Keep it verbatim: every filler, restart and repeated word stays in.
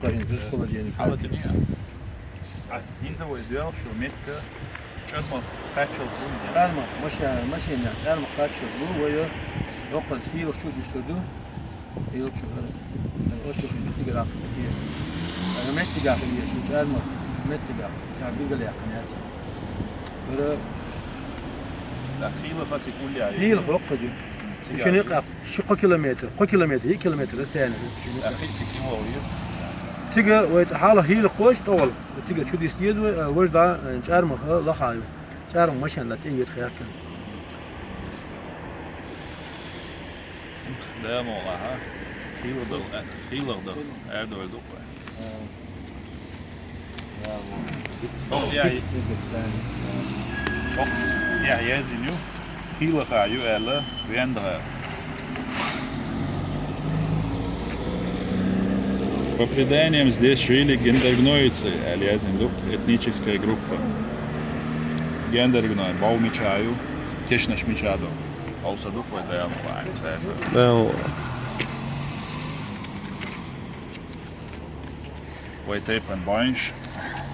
Положение. Ас хӀинца вай доьлча метка чӀармах кхаччалц бу. ЧӀармах, машен, машен, чӀармах кхаччалц бу, вай доккха хӀийлах чу дистар ду. ХӀийлах чу, э, осу хи тиграк есть. Э, меттигах есть, чӀармах, меттигах. Я бигал яхъин яц. Бара Да, хӀийлах хаци кулли ай. ХӀийлах хоккха ди. Цига Шуни ай. Къа-, ши километр, километр, и километр расстояние. Шуни Да, къа-, хи-, хи-, кило есть. Цига вай цӀа хьала хӀийлах кхош тӀогӀал. Цига чу дис деза вай, э, вож да, э, чӀармах, э, лахаю. ЧӀармах машен да тӀе вет херкан. Да, мо, аха. ХӀийлах да, э, хӀийлах да. Э, дой да. Чох я, чох я язйина ю, хӀийлаха ю аьлла, вендаха. По преданиям, здесь жили гендергнойцы, аьлла язйина ду, этническая группа. Гендергной, бов мича ю, кешнаш мича ду. Бов са ду, кой да я ма баьнца. Да. Вай тайпан баьнш.